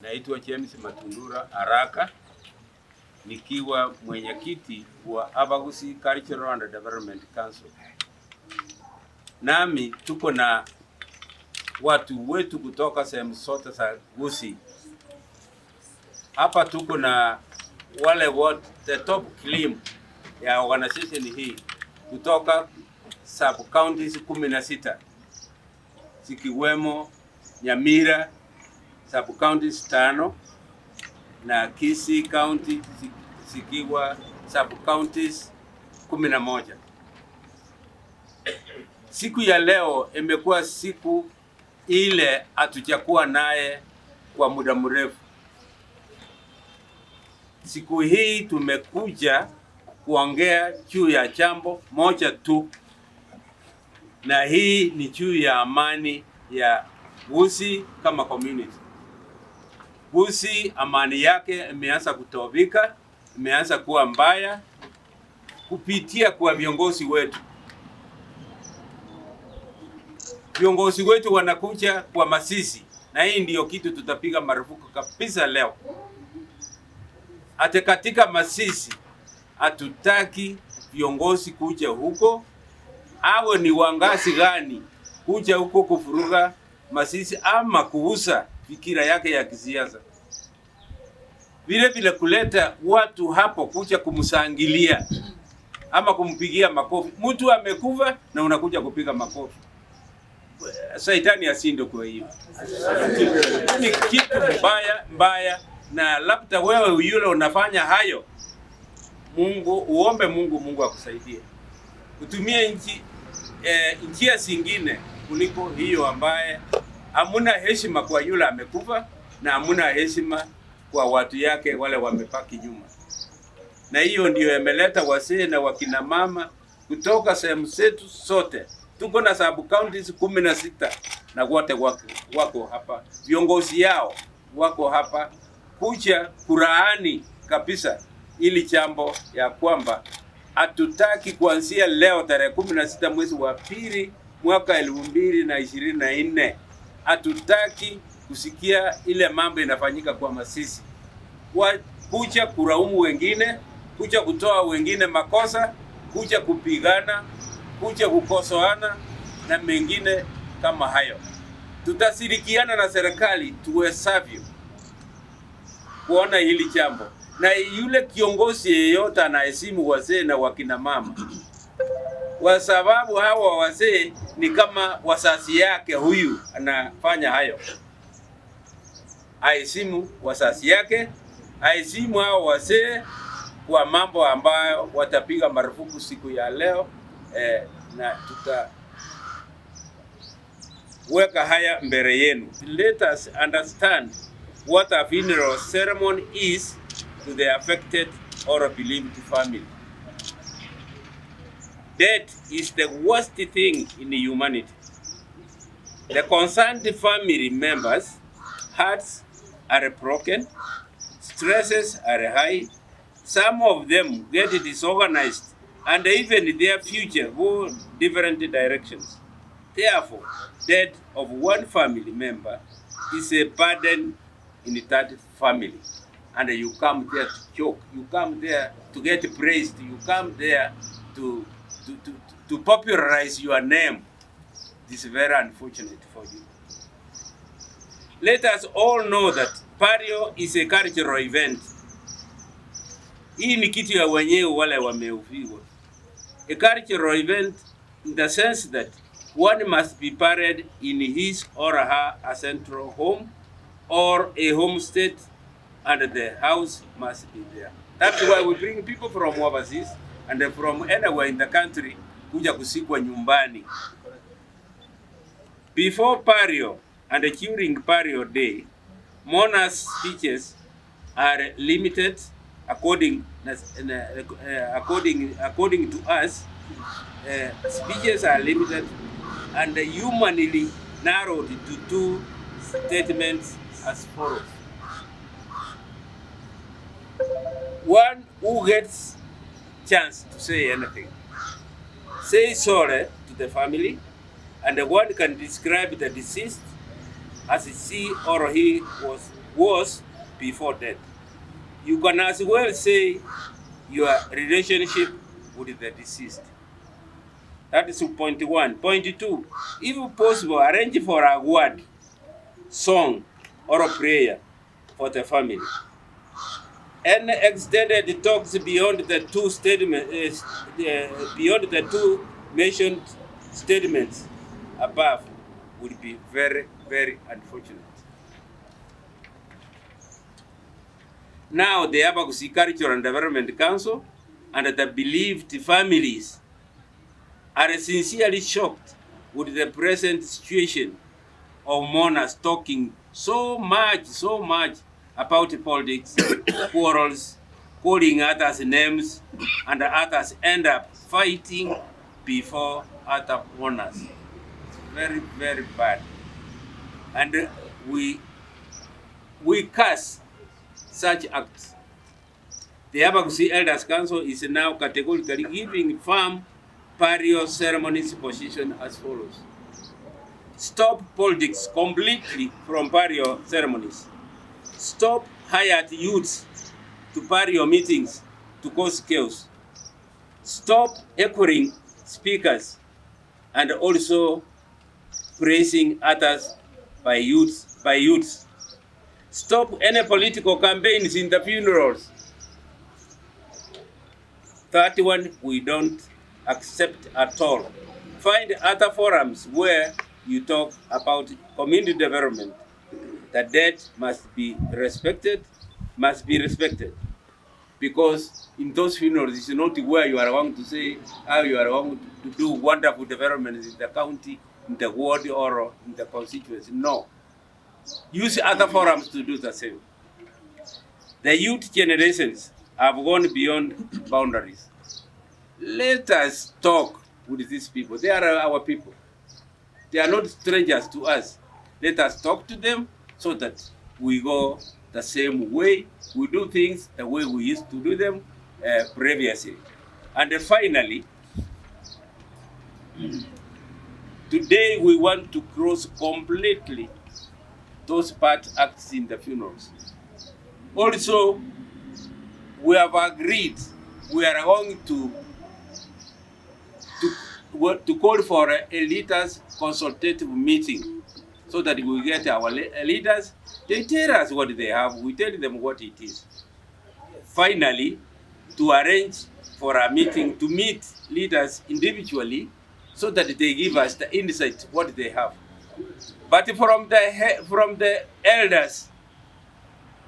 Naitwa James Matundura Araka nikiwa mwenyekiti wa Abagusii Cultural and Development Council. Nami tuko na watu wetu kutoka sehemu zote za Gusii. Hapa tuko na wale wote the top cream ya organization hii kutoka sub counties 16 zikiwemo Nyamira sub counties 5 na Kisii County zikiwa sub counties 11. Siku ya leo imekuwa siku ile hatujakuwa naye kwa muda mrefu. Siku hii tumekuja kuongea juu ya jambo moja tu, na hii ni juu ya amani ya Gusii kama community. Gusii amani yake imeanza kutobika, imeanza kuwa mbaya kupitia kwa viongozi wetu. Viongozi wetu wanakuja kwa masisi, na hii ndiyo kitu tutapiga marufuku kabisa leo. Hata katika masisi hatutaki viongozi kuja huko, awe ni wangazi gani kuja huko kufuruga masisi ama kuuza fikira yake ya kisiasa. Vile vile kuleta watu hapo kuja kumsangilia ama kumpigia makofi. Mtu amekufa na unakuja kupiga makofi. Saitani asinde kwa hiyo. Ni kitu mbaya mbaya, na labda wewe yule unafanya hayo, Mungu uombe Mungu, Mungu akusaidie. Utumie njia zingine kuliko hiyo ambaye hamuna heshima kwa yule amekufa na hamuna heshima kwa watu yake wale wamepaki nyuma. Na hiyo ndio imeleta wazee na wakina mama kutoka sehemu zetu zote. Tuko na sub counties 16 na wote wako hapa, viongozi yao wako hapa kuja kulaani kabisa ili jambo ya kwamba hatutaki kuanzia leo tarehe 16 mwezi wa pili mwaka 2024, hatutaki kusikia ile mambo inafanyika kwa masisi. Kuja kulaumu wengine, kuja kutoa wengine makosa, kuja kupigana, kuja kukosoana na mengine kama hayo. Tutashirikiana na serikali tuwezavyo kuona hili jambo, na yule kiongozi yeyote anaheshimu wazee na wakina mama, kwa sababu hawa wazee ni kama wazazi yake, huyu anafanya hayo, aheshimu wazazi yake, aheshimu hao wazee kwa mambo ambayo watapiga marufuku siku ya leo na tutaweka haya mbele yenu. Let us understand what a funeral ceremony is to the affected or bereaved family. Death is the worst thing in humanity. The concerned family members' hearts are broken, stresses are high, some of them get disorganized, and even their future go different directions. Therefore, death of one family member is a burden in that family. And you come there to joke, you come there to get praised, you come there to popularize your name. This is very unfortunate for you. Let us all know that burial is a cultural event. Hii ni kitu ya wenyewe wale wameufiwa. A cultural event in the sense that one must be buried in his or her ancestral home or a homestead, and the house must be there. That's why we bring people from overseas and from anywhere in the country kuja kusikwa nyumbani. Before burial and during burial day, mourners' speeches are limited according to us. Speeches are limited and humanly narrowed to two statements as follows. One who gets chance to say anything, say sorry to the family, and the one can describe the deceased as she or he was was before death. You can as well say your relationship with the deceased. That is point one. Point two, if possible, arrange for a word, song, or a prayer for the family. Any extended talks beyond the two statements, beyond the two mentioned statements above would be very, very unfortunate. Now, the Abagusii Cultural and Development Council and the bereaved families are sincerely shocked with the present situation of mourners talking so much, so much about politics, quarrels, calling others names, and others end up fighting before other mourners. It's very, very bad. And we curse such acts. The Abagusii Elders Council is now categorically giving firm burial ceremonies position as follows. Stop politics completely from burial ceremonies. Stop hired youths to burial meetings to cause chaos. Stop echoing speakers and also praising others by youths. Stop any political campaigns in the funerals. Third one, we don't accept at all. Find other forums where you talk about community development. The dead must be respected, must be respected. Because in those funerals, it's not where you are going to say how you are going to do wonderful developments in the county, in the ward, or in the constituency. No. Use other forums to do the same. The youth generations have gone beyond boundaries. Let us talk with these people. They are our people. They are not strangers to us. Let us talk to them so that we go the same way. We do things the way we used to do them previously. And finally, today we want to cross completely those bad acts in the funerals. Also, we have agreed we are going to call for a leaders consultative meeting so that we get our leaders. They tell us what they have, we tell them what it is. Finally, to arrange for a meeting to meet leaders individually so that they give us the insight what they have. But from the elders,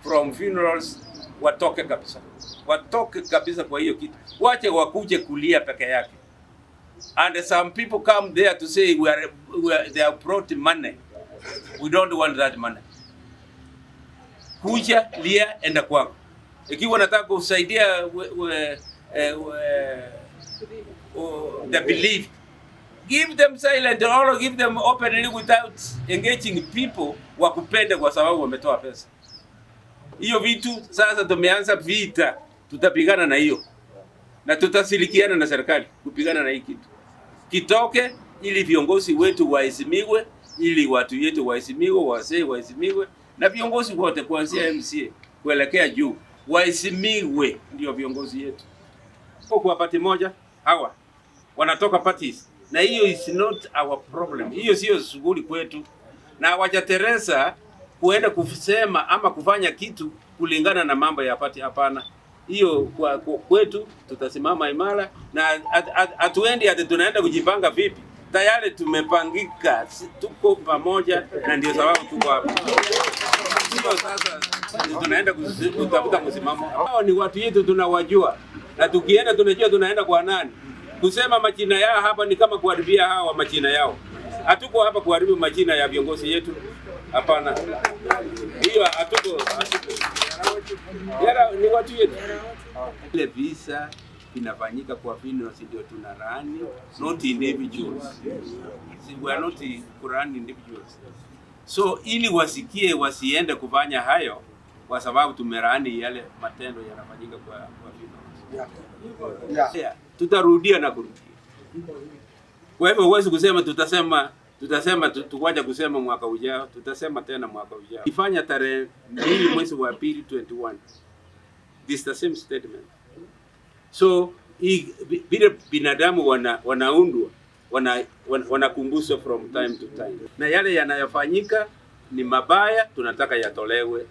from funerals, watoke kabisa. Watoke kabisa kwa hiyo kitu. Wache wakuje kulia peke yake. And some people come there to say they have brought money. We don't want that money. Kuja, lia, enda kwako. Ikiwa nataka kusaidia the belief, give them silent or give them openly without engaging people wakupende kwa sababu wametoa pesa. Hiyo vitu sasa tumeanza vita, tutapigana na hiyo. Na tutashirikiana na serikali kupigana na hii kitu. Kitoke ili viongozi wetu waheshimiwe, ili watu wetu waheshimiwe, wazee waheshimiwe, na viongozi wote kuanzia MCA kuelekea juu waheshimiwe, ndio viongozi yetu. Kwa party moja hawa wanatoka parties, na hiyo is not our problem. Hiyo sio shughuli kwetu. Na wachateresa kuenda kusema ama kufanya kitu kulingana na mambo ya party, hapana. Hiyo kwa kwetu tutasimama imara na hatuendi ati tunaenda kujipanga vipi. Tayari tumepangika, tuko pamoja na ndio sababu tuko hapa. Sio sasa tunaenda kutafuta msimamo. Hao ni watu yetu, tunawajua. Na tukienda tunajua tunaenda kwa nani. Kusema majina yao hapa ni kama kuharibia hawa majina yao. Hatuko hapa kuharibu majina ya viongozi yetu. Hapana. Hiyo hatuko. Yara ni watu yetu. Ile visa inafanyika kwa funerals ndio tunarani, not individuals. We are not kurani individuals. So ili wasikie wasiende kufanya hayo kwa sababu tumerani yale matendo yanafanyika kwa funerals. Yeah. Tutarudia na kurudia. Kwa hivyo huwezi kusema tutasema Tutasema tuwaja kusema mwaka ujao, tutasema tena mwaka ujao. Ifanya tarehe 2 mwezi wa pili 21. This is the same statement. So vile binadamu wanaundwa wanakumbushwa from time to time, na yale yanayofanyika ni mabaya, tunataka yatolewe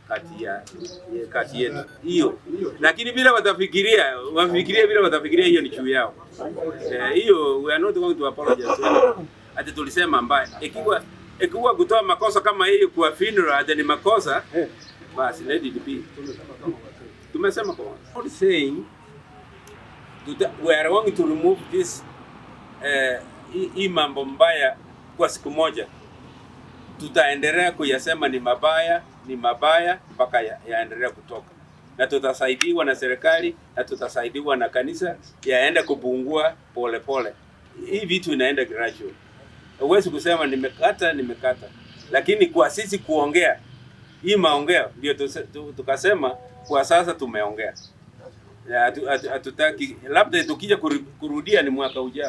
kati yetu hiyo, lakini vile watafikiria, wafikirie vile watafikiria, hiyo ni juu yao. Hiyo we are not going to apologize to anyone. Ati tulisema mbaya, ikiwa kutoa makosa kama hiyo kwa funeral ati ni makosa, basi let it be. Tumesema kwa not saying we are going to remove this hii mambo mbaya kwa siku moja. Tutaendelea kuyasema ni mabaya, ni mabaya mpaka yaendelea kutoka, na tutasaidiwa na serikali na tutasaidiwa na kanisa yaende kupungua pole pole. Hii vitu inaenda gradual. Huwezi kusema nimekata nimekata, lakini kwa sisi kuongea hii maongeo ndio tukasema kwa sasa tumeongea. Hatutaki, labda tukija kurudia ni mwaka ujao.